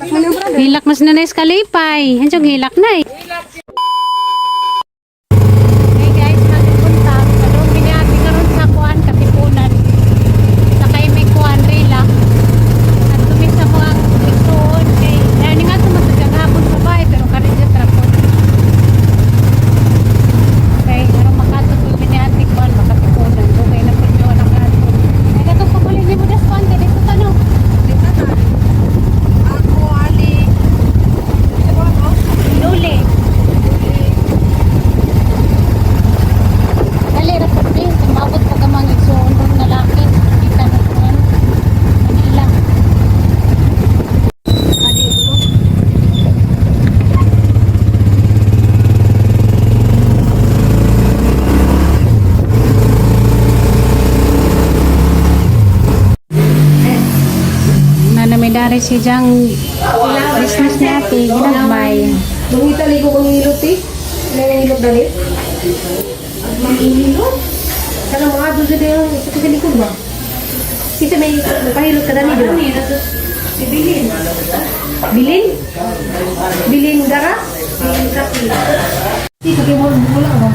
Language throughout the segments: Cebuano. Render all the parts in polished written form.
Hilak mas na sa kalipay. Hansyong hilak na eh. Hey guys, magpunta. Padung biniati karon sa kuan Katipunan. Sa kay may kuan rila. At tumi sa mga igsuon kay dahil nga tumatag hapon sa bahay pero karon siya trapon. Okay, aron makatod ko biniati kuan makatipunan. Okay na pud yo ang ato. Ay katong paguli ni mo das kuan kay dito tanong. Ako, Ali. Luli. Dali ra pud din, tumabot pa ka mga igsuon ron nga laki. Kita na kuan. Manila. Nana may dari si Jang business ni ate, ginagmay. Dungita ligo kong hilot eh. Nangihilot dali. Manghihilot? Sana mga doon sa dayang sa likod ba? Kasi may pahilot ka dali doon. Bilin. Bilin? Bilin gara? Bilin kapi. Di ka kayo wala ba?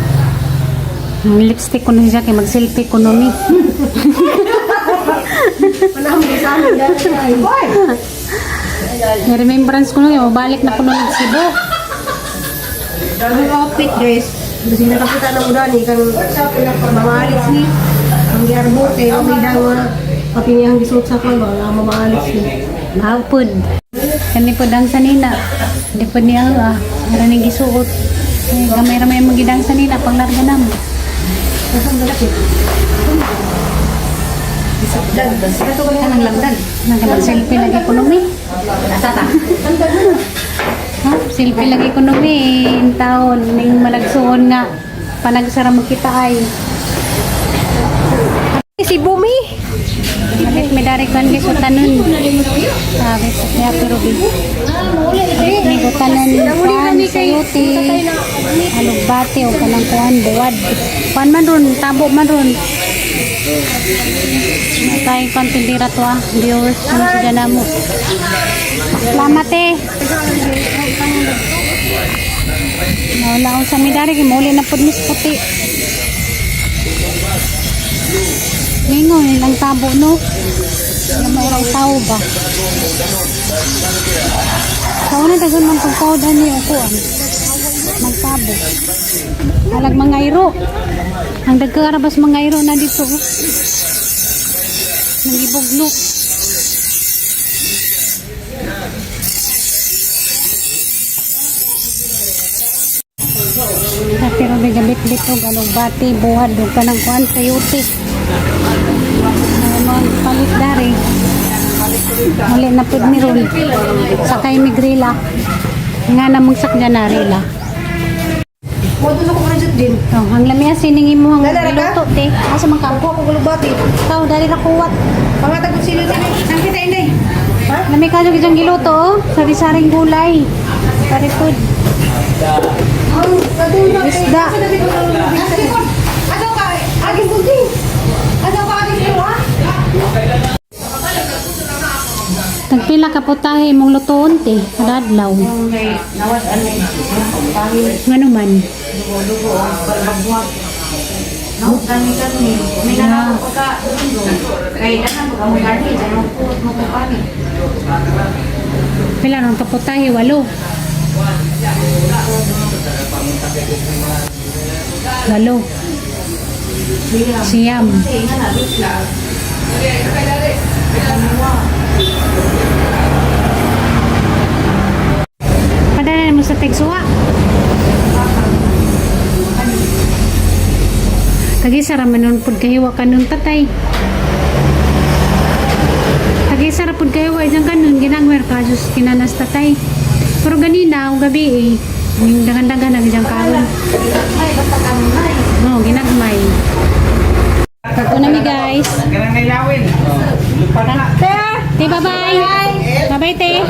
Ang lipstick ko na siya kay mag-selfie ko no mi. Wala mo sa amin dali. Ay. May remembrance ko no, balik na ko no Cebu. Ang outfit guys. Kasi nakakita ng udan eh. Kang Mama Alex ni. Ang giarbot eh. Okay daw nga. Papinihang gisuot sa kwan ba? Mama Alex ni. Hapon. Kani po dang sanina. Di po niya ah. Meron ning gisuot. Ay, gamay ramay magidang sanina pang larga namo. Nasaan galapit? Dan. Ito ka ng langdan. Nag-selfie lagi ko no mi. Ha? Selfie lagi ko no mi. In taon ning malagsuon nga panagsara magkita ay. Si Bumi. Bakit may dari kan gisuotanon. Sabi sa kaya pero bi. May gutanan kuan sayuti. Alugbate o kanang kuan buwad. Kuan man ron, tabo man ron. Natay kuan tindira to ah. Viewers, ano sa na mo. Salamat eh. Nawala ko sa midari, kay muli na pud mis puti. Mingo nilang tabo no. Yung maurang tao ba? Sa una dagon man pagtao dani o kuan. Magtabo. Alag mga iro. Ang dagkarabas mga iro na dito. Oh. Nangibugno. Pero may gabit-bit og anong bati, buhad, ug kanang kuan sayuti. Ano ang palit dari. Muli na pud ni ron. Sakay mi grila. Nga na mong sakya na rila. Mo doon ako graduate din. Oh, ang lami sining imo ang Dala ra ka? luto te. Asa man ka? Ako ako gulubati. Tao dali ra kuwat. Pangatag ko sila din. Nang kita inday. Ha? Lami ka jud gyud giluto oh. Sari-saring gulay. Sari food. Ang kaduna. Isda. Ato ka aging bunting. Ato ka aging kuha. Tagpila ka putahe imong lutoon te. Kada adlaw. Ngano man? Pila nang kaputahe? Walo. Walo. Siyam. Padala mo sa Tegsuwa. Tagisa ra man nun pud kahiwa kanun tatay. Tagisa ra pud kahiwa isang kanun ginangwer ka sus kinanas tatay. Pero ganina og gabi eh. Yung dagan-dagan na gijang kaon. No, ginagmay. Ako na mi guys. Ganang nailawin. Te, bye-bye. Bye-bye, te.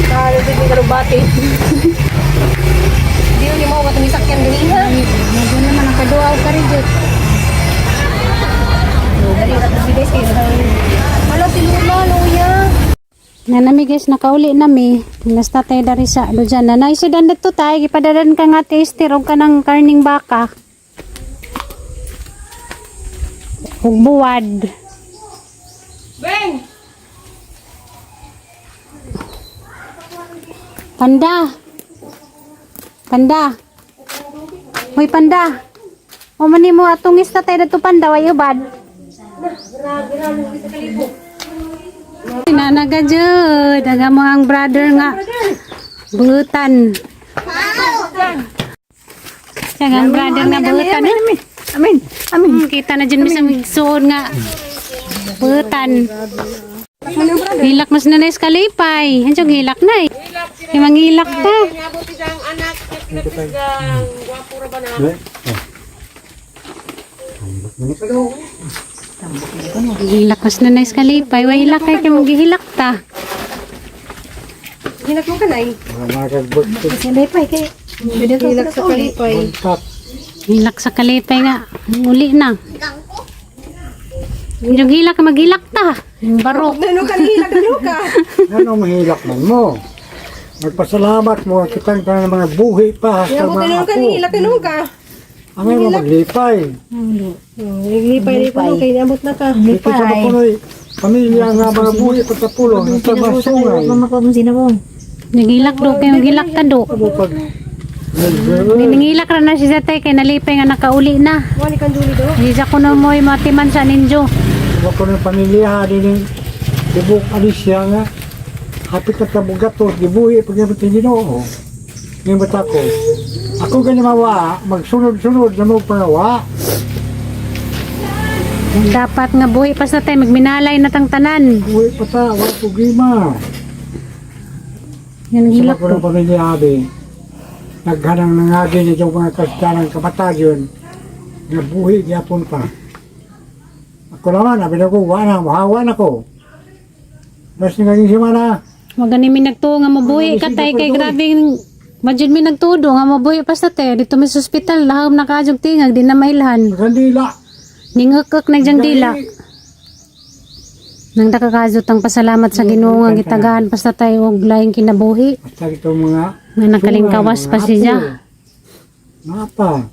Kalo din ni kalubati. Nga nami guys, nakauli nami. Nasta tayo dari sa Lujana. Naisidan dito tayo. Gipadadan ka nga taster og kanang karning baka. Ug buwad. Beng! Panda. Panda. Hoy panda. O man nimo atong ista tayo dito panda way ubad. Nanaga jud, aga mo ang brother nga. Butan. Siya nga ang brother nga butan. Amin, amin, amin. Kita na dyan misang igsuon nga. Butan. Hilak mas na nais kalipay. Hansyong hilak na eh. Yung manghilak ta. Hilak mas na nais kalipay. Way hilak kay kay mong gihilak ta. Hilak mo ka na eh. Mga Kalipay kay. Hilak sa kalipay. magkagbagkat. Hilak sa kalipay nga. Uli na. Yung hilak maghilak ta. Yung barok. Ano ka hilak ano ka? Ano mahilak man mo? Magpasalamat mo kitang ka ng mga buhi pa sa Inabot mga ano ka apo. hilak ano ka? Ang mga maglipay. Naglipay lipay kay inabot na ka. Dito sa mapunoy, pamilya nga mga buhi pa sa pulong, sa mga sungay. Yung hilak do kay maghilak ta do. Amo pag Niningilak ra na si Zatay kay nalipay nga nakauli na. Wali kang duli do. Hindi ko na mo matiman sa ninjo. Wako ng pamilya din tibok Alicia nga hapit na kabugatos gibuhi pag naman Ginoo. Ngayon bata ko, ako ganyan mawa, magsunod-sunod na mo pangawa. Dapat nga buhi pa sa tay magminalay na tang tanan. Buhi pa ta, wala problema. Yan Sa hilak ko ng pamilya abi, naghanang nangagi niya yung mga kasdanang kamatagyon, nga buhi gyapon pa. Ako naman, abi na ko, wala, mahawa na ko. Mas naging simana, Wag gani mi nagtuo nga mabuhi ka tay kay grabe majud mi nagtudo nga mabuhi pa sa tay dito mi sa ospital lahom na kadyog tingag di na mailhan. magandila. Ningukok na diyang dila. Nang nakakazot ang pasalamat sa Ginoo nga gitagaan pa sa tay og laing kinabuhi Basta itong mga nga nakalingkawas pa siya. Mga pa.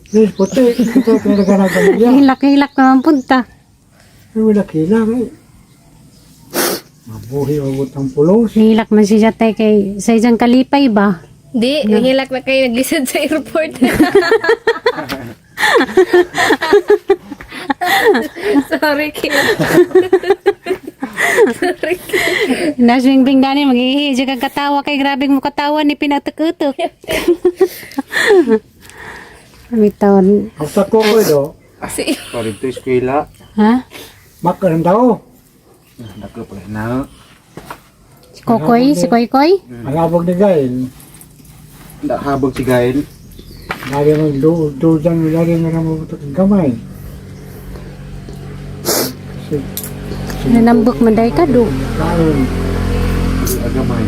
Please, puti. Ito, pinagana pamilya. Hilak-hilak naman punta. Ay, wala kailang eh. Mabuhi ang utang pulos. Nihilak man siya tay kay sa isang kalipay ba? Di, nangilak na kayo naglisod sa airport. Sorry, Kim. Sorry, Kim. Naswing bing dani magihi siya kang katawa kay grabe mo katawa ni pinatukutok. Bitaw. Ang sa ko ko do, Si, Parito eskwela. Ha? makaran daw. Dako pa na. Si Kokoy, si Koy Koy? Ang abog ni Gail. Habog si Gael. Lagi magdudan, lagi nga naman ang gamay. Kasi, Nanambok man day ka do. kaon. Agamay.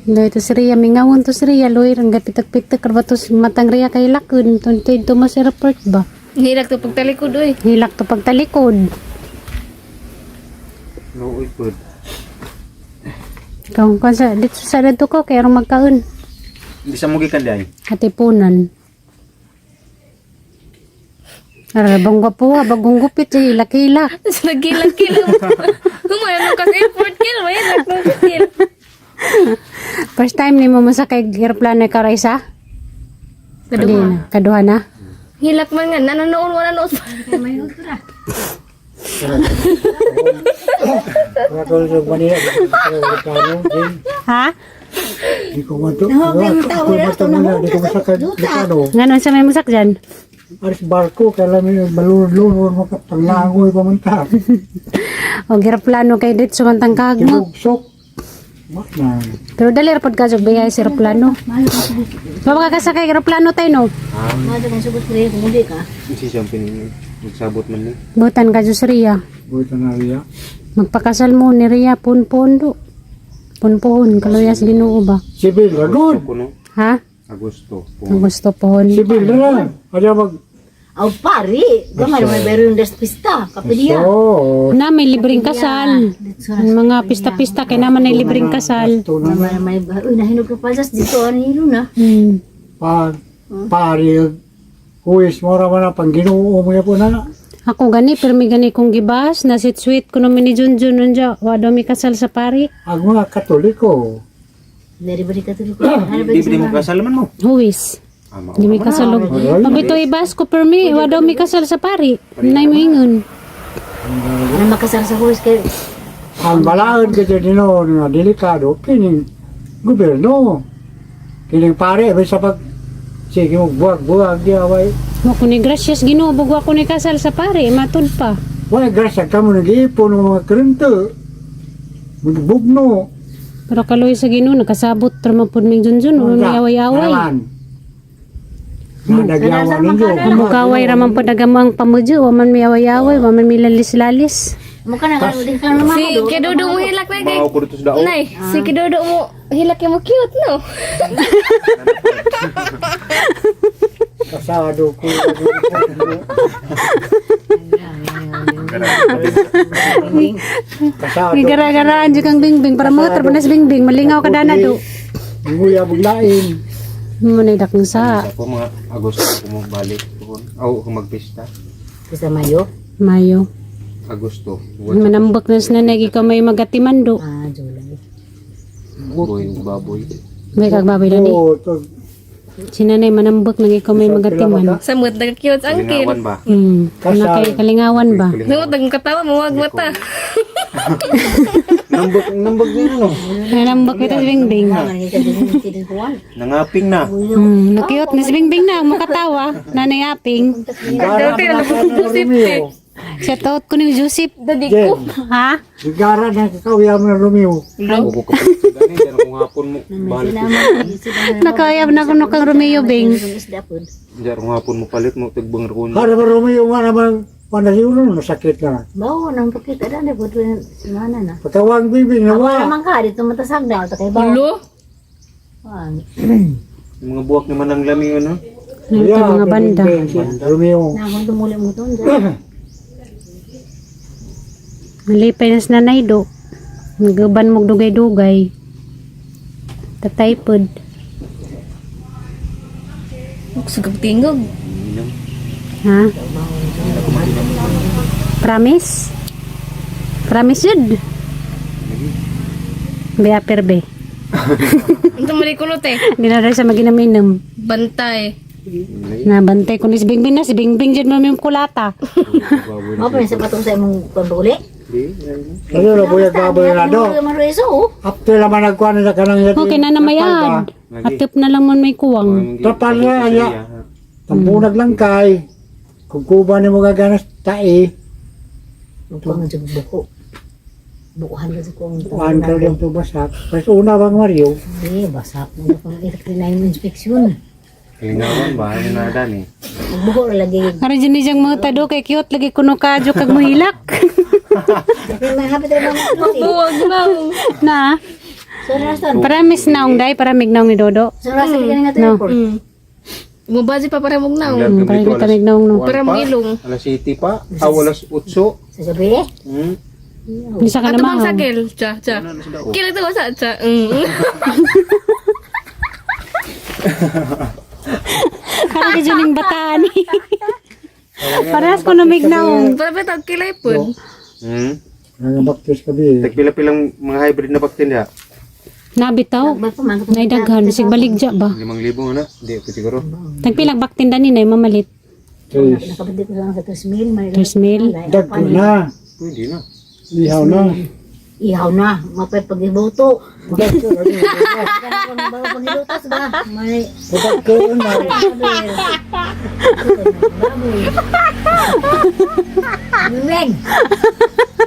Loy to si Ria, mingawon to si Ria, loy rang pitak-pitak karba to si matang Ria kay lakon tuntoy to mas airport ba. nilak to pagtalikod, oy. Hilak to pagtalikod. Nooy pod. Kung kung sa dito sa dito ko kay aron magkaon. Hindi sa mo gikan day. Katipunan. Ara bang gwapo, bagong gupit eh, hilak-hilak. Tapos nagilak-kilak. Humano ka sa airport, Kim. Mahilak na Kim. First time ni mo masakay aeroplano ka Raisa? Kaduha na. Kaduha na. Hilak man nga. Nanonoon, wala noon. Wala ko sa Manila, di ko masakay. Ha? Di ko mato. Ako mato muna, di ko masakay. Plano. Nganon sa may musak dyan? Aris barko, kailan may malulunod mo ka, panglangoy pa man ta. O aeroplano kay dito sumantang kag mo. Tibugsok. Wa na. Pero dali ra pod ka jud biyahe sa aeroplano. Ba makakasakay aeroplano tayo no? Si siyang pin magsabot man ni. Butan ka jud sa Ria. Buta na riya. Magpakasal mo ni Ria punpon do. Punpon kaluyas Ginoo ba? Sibil, ragod. Agosto kuno. Ha? Agosto. Ang gusto pohon. Sibil na lang. Ayaw mag Aw pari, gamay may bayro yung das pista, kapilya. So, Na may libreng kasal. Mga pista-pista kay naman ay libreng kasal. Ito na May may uy nahinog ka palsas dito ano hilo na. Pag pari huwis mo ra man na pang Ginoo mo po na. Ako gani pero may gani kong gibas na sit sweet kuno mi ni Junjun unja wa daw mi kasal sa pari. Ang mga Katoliko, Dari bari katuloy ko. Ano ba Di ba mo kasal man mo? Huwis. Ama. Di mi kasal og. Mabito ibas ko permi wa daw mi kasal sa pari. Nay mo ingon. Ano makasal sa huwis kay ang balaan kasi dinoon nga delikado kining gobyerno. Kining pare bisa pag sige mo buwag-buwag di away. Wa ko ni gracias Ginoo bugwa ko ni kasal sa pari matud pa. Wala grasya ka mo nag-iipon ng mga krento. Magbugno. Pero kaloy sa Ginoo nakasabot ra man pud ming Junjun wa may away-away. Na nagyawa ninyo. Mukaway ra man pud nagamang pamudyo wa man may away-away wa man may lalis-lalis. Mo ka na di ka na Si Kidodo mo hilak na kay. Mao ko dito sa dao. Nay, si Kidodo mo hilak yung mo cute no. Kasado ko. Kasado. Gigara-garaan jud kang bingbing para mo na si bingbing malingaw ka dana do. Nguya buglain. Mo nay dakong sa Sa po mga Agosto ako mo balik pohon. Aw ako magpista. Sa Mayo. Mayo. Agosto. Manambak na sa nanay ikaw may magatiman do. Ah, July. Boy baboy. May kagbaboy na ni. Oo, to- Si nanay manambak nang ikaw may magatiman. Samot nagka-cute ang kid. Kalingawan ba? Ano kay kalingawan ba? Samot nagkatawa mo wag mata. Nambag nambag niya ano. Nanambak ito si Bingbing. Nangaping na. Nakiyot na si Bingbing na makatawa. Nanay aping. Gara na ka ng Romeo. Shout out ko ni Joseph. Dadi ko. Jen, Ha? gara na kakauya mo ng Romeo. Opo ka sa gani diyan kung hapon mo balik. Nakayab na kuno kang Romeo Bing. Diyan kung hapon mo palit mo tigbang ron. Para ba Romeo nga naman panasiuno, masakit na. Bawo nang pakita na po semana na. Pagkawang bibing Ako nawa. naman ka dito matasag daw ta kay bawo. Ulo. Yung mga buwak naman ang lami ano. Ito mga banda. Romeo. Na akong tumuli mo to. Malipay na si nanay do. Nagaban mo dugay-dugay. Tatay pod. Sugab tingog. Inom. Ha? Promise? Promise yun? Be aper be. Ito mali kuno te. Hindi na rin siya maginaminom. Bantay. Nabantay ko ni si Bingbing na. Si Bingbing dyan mami yung kulata. Baboy Mo pa sa patong sa imong pambuli. Di. yan. Ano na buyag baboy na do. Marueso. oh. After naman nagkuha na sa kanang Okay na na mayad. Atip na lang man may kuwang. Tapal na, anya. Tampunag lang kay. Kung kuba ni mo gaganas tae, Buko ang buko. Bukuhan ka sa kong kuhan ka rin ito basak. Mas una bang Mario? Eh, basak mo na kung na yung inspeksyon. Kalingawan ba? Ano na dani? Buko ra lagi. Karon dyan niyang mga tado kay cute lagi kuno kadyo kag muhilak. Kay may hapit ra bang Buwag na. Na. So rasta. Promise na ong day para mignaw ni Dodo. So rasta ka nga to No. report. Mubazi pa para mong naong. Para kita mignaw no. Para mong ilong. Alas 7 pa. Ah, alas 8. Sa gabi eh. Hmm. Bisa ka Ato na bang mahaw. sakil? Cha, cha. Ano na sa dao? Kila to sa cha. Para ka dyan yung bataan. Parehas ko na mignaw. Para ba tag kilay pud? Nangabaktis kabi. Tagpila-pilang mga hybrid na baktin ya. Nabitaw. Naidaghan. Sig baligja ba? 5,000 na. Di ko siguro. Tagpilag baktin dani na mamalit. Tres. Nakabindi ko sa 3 mil. 3 mil. Dagko na. Pwede na. Ihaw na. Ihaw na, mapay pag-iboto. Dagko na. Pag-ilutas ba? May Dagko na. Bimeng.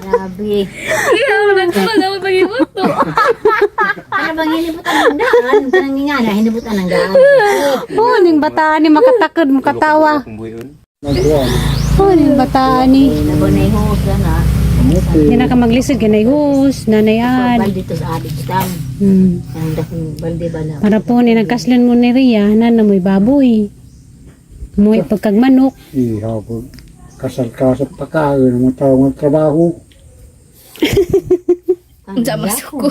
Grabe. Iyaw nagpala mo pagibuto. Ano bang hinibutan ng daan? Kanang nga na, hinibutan ng daan. Oh, ning bataan ni makatakod, makatawa. Kung buhion. Nagkuhan. Oh, ning bataan ni. Nabo na ihos na. Hindi na ka maglisod, ganay hus, nanayan. Balde to sa adik kitang. Ang dakong balde ba na? Para po ni nagkaslan mo ni Ria, nana mo'y baboy. Muwi pagkag manok. Ihaw po. Kasal ka sa pagkain ng mga tao ng trabaho. Unsa masuko.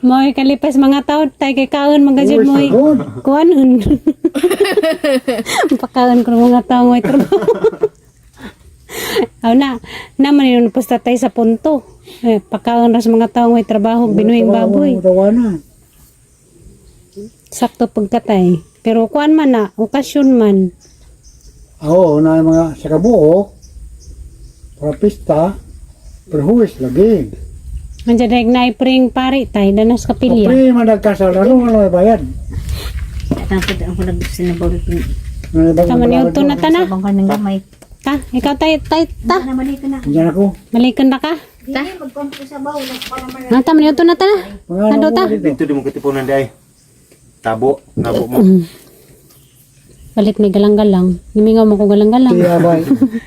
Moy kalipas mga tao tay kay kaon mga jud Uy, moy. sagod. Kuanon. Pakaon ko ng mga tao moy trabaho. Aw na, naman yun pusta tay sa punto. Eh, pakaon ra sa mga tao moy trabaho binuhing baboy. Trabaho na. Sakto pagkatay. Pero kuan man na, okasyon man. Oo, na yung mga sa kabuok, para pista, perhuwis lagi. Andiyan daig na ipring pari tay danas kapilya. Kapri man nagkasal, ano ano ba yan? Atang pud ang kulag sinabaw ito. Ano ba Tama niyo to na ta na. Sabang ka ng gamay. Ta, ikaw tay tay ta. Na balik na. Diyan ako. Malikon na ka. Ta. Na tama niyo to na ta na. Mga ano Ando ta. mo dito? Dito di mo katipunan di ay. Tabo, nabo mo. Palit may galang-galang. Gimingaw mo ko galang-galang. Tiya ba?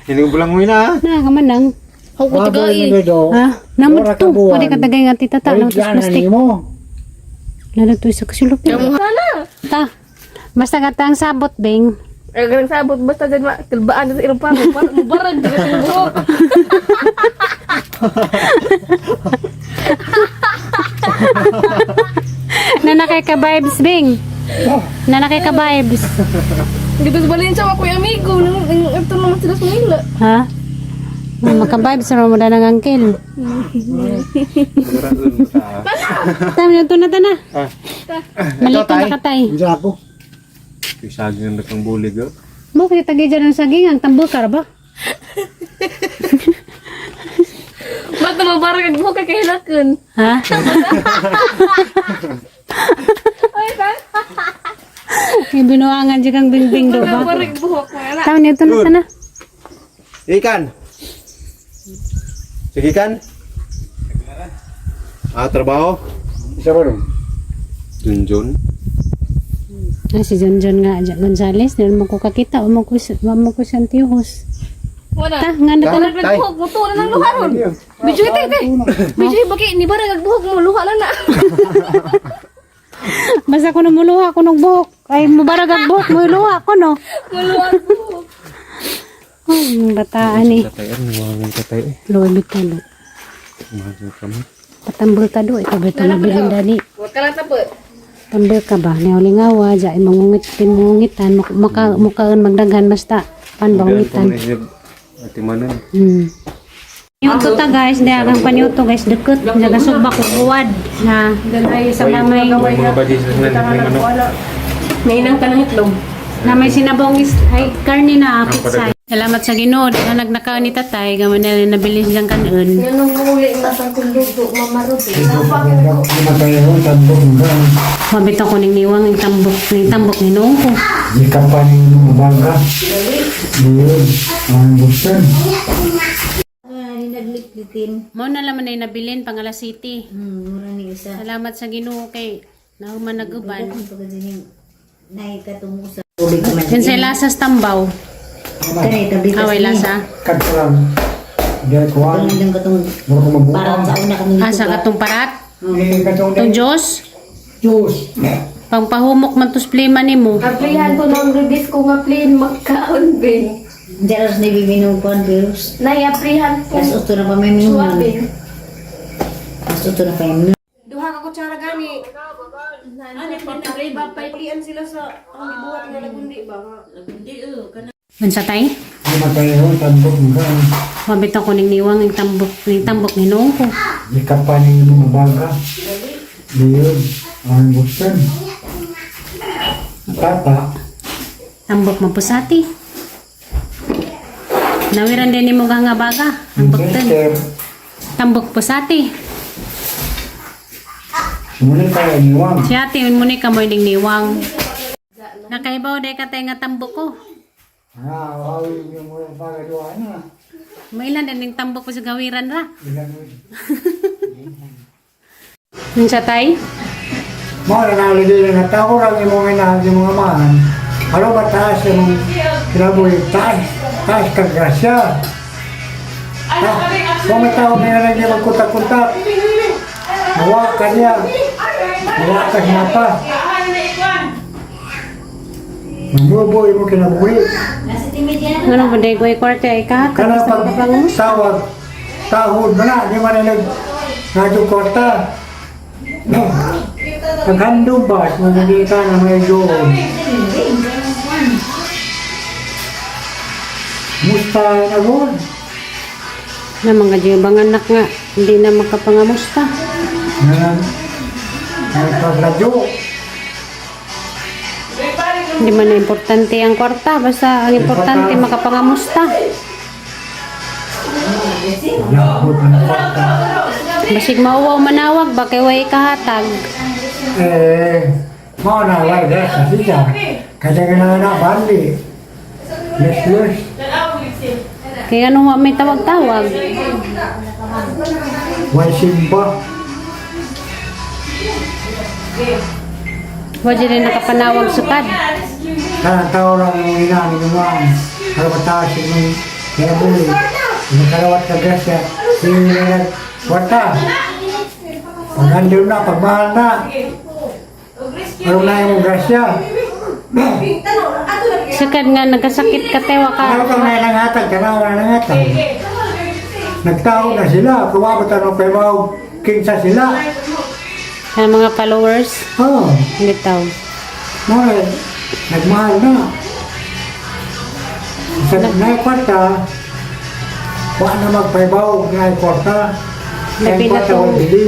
Hindi ko bulangoy na ah. Na, kamanang. Ako ko Baboy tagay. na dito. Ah, namot Ora to. ka buwan. Pwede ka tagay nga tita ta. Namot Balik to yan, plastic. mo. Lalo to isa kasulupin. Sana. Ta. Basta ka ang sabot, Bing. Ay ganang sabot basta dyan ma kilbaan sa irong pa mubarag dyan sa buhok. Nanakay ka vibes, Bing. Nanakay ka vibes. Dito sa Valencia ako yung amigo nang ito naman sila sa Manila. Ha? Maka-vibes ra mo na ng angkel. Siguradoon mo sa. Tama niyo to na ta na. Ah. Malikon na ka tay. Diyan ako. Yung saging na kang bulig oh. Mo kaya tagay dyan ang saging ang tambol ka ra ba? Ba't na mabarag ang buhok kay kahilakan? Ha? Ay ta. Yung binuangan dyan kang bingbing do ba? Mabarag buhok mga anak. Tama niyo to na ta na. Ikan. Sige kan. Ah, trabaho. Isa ba rin? Junjun. Ah, si John John nga, John Gonzales, di mo ko kakita, mo ko mo ko siyang tiyuhos. Wala. Ta, nga na ta na. Barag ang buhok mo na ng luha ron. Medyo ite ite. Medyo baki ni barag ang buhok mo luha lang na. Basta ko namuluha ko ng buhok. Ay, mubarag ang buhok, muluha ko no. Muluha ang buhok. Ay, ang bataan eh. Tatay, ano mga tatay eh. Luwi bitalo. Mga kami. Patambol ta do, ikaw ba ito nabilin dani? Wa ka lang tapos. Tambol ka ba? Niulingawa, dya, mangungit, timungitan, maka, mukaon magdaghan, basta, pan bangungitan. Ati manon. Yung ta guys, di agang panyuto guys, dukot, nagasubak ko buwad na Ganay sa na may, May mga badis na may manok. Nainang ka ng itlog. na may sinabong is, ay karne na pizza. Salamat sa Ginoo, na nagnakaw ni tatay, gaman na nabili siyang kanon. Nganong muli na sa kong luto, Mama Ruby. Namatay ako, tambok nga. Mabit ako ning niwang ning tambok ning tambok ni noong ko. Di ka pa ning mga bangka. Yun, ang gusto. Nagliklitin. Mao na laman ay nabilin pangala city. Mura ni isa. Salamat sa Ginoo kay nahuman naguban. Ang pagkadining naikatong sa tubig man. Yan sa lasas tambaw. Kani tablitas. Away lasa. Kadto lang. Di ko ang Ang katong mura ko mabuang. parang sa una kami Asa katong parat? Eh, katong Tong Diyos, Diyos. pangpahumok man tos plima nimo. Aplihan ko ng release ko nga plane magkaon bin. Jaros ni bibinog kuan virus. Nay aplihan ko. Mas uto na pa may mingon. Suwabin. Mas uto na pa yung Duha ka kutsara gani. Ano Palian sila sa ang gibuhat nga lagundi ba nga. Unsa tay? Namatay ako, tambok nga. Mabit ako ning niwang ning tambok ni noong ko. Di ka pa ning mga bangka. Yun, ang gusto. Tata, Tambok mapusati. Nawiran din nimo nga baga. Ang baktan. sister, Tambok pusati. muli tayo niwang. Si ate, mo ni kamoy ning niwang. Nakaibaw day ka tay nga tambok ko. Ah, awin yung mga bagay na. Mailan din ning tambok ko sa gawiran ra. Ilan Unsa tay? Mo na nalagay na tao lang yung mga inahan yung mga amahan. Ano ba taas yung kinabuhi? Taas, taas ka grasya. Kung may tao na yan yung magkuntak-kuntak, mawa ka niya. Mawa ka sa mata. Mamubo mo kinabuhi. Ano ba day ko kwarta ay kahatag Kana basta pag makapangamusta. tawag, tahod mo na, di man na nag kwarta. Paghandong ba, at magigita na may doon. Musta na god. Na mga jibang anak nga hindi na makapangamusta. Na, nagpagladyo. Hindi man na importante ang kwarta, basta ang importante makapangamusta. Lakot ng kwarta. Basig mauwaw manawag ba kay way kahatag. Eh, mao na wala dahil sa siya. Kaya ka na na bandi. Yes, yes. Kaya ano wa may tawag-tawag. Way simba. Wa dyan rin nakapanawag sukad. Kanang tao lang yung ina ni Lumang. Para mataas yung kinabuhi. Yung kalawat ka grasya. Yung nagkwarta. Paghandil na, pagmahal na. Pero na yung grasya. Sukad nga nagkasakit ka tewa ka. Ano kang nangatag? Kanaw na nangatag. Nagtao na sila. Kumabot ano kay Mau. Kinsa sila. Ang mga followers, Oh, bitaw. more, nagmahal na. Sa na kwarta, wa na magpaibaw na kwarta. Kaya Labi na kwarta to. wa bili.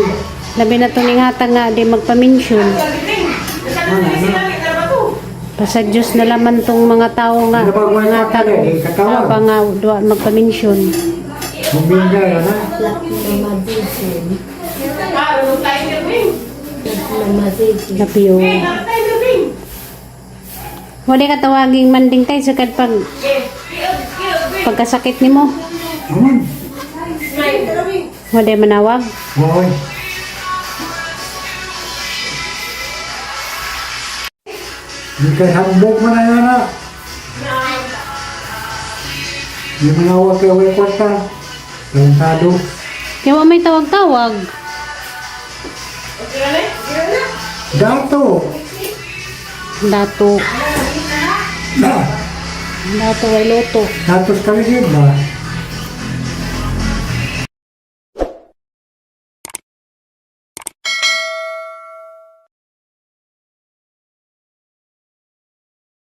Labi na to ning hatag nga di magpa-mention. Ano na? Basta Diyos na laman tong mga tao nga Ano ba, mga hatag tao, eh, katawag. pa nga duwa magpa-mention. Bumingay na. Labi o. Wala ka tawaging manding tay sukad pag pagkasakit nimo. Aman. Wala manawag. Boy. Hindi ka hambog mo na yan na. Hindi mo nawag kay way kwarta. Tarantado. Kaya wa may tawag-tawag. Dato. Dato. Dato way loto. Datos kaligid ba?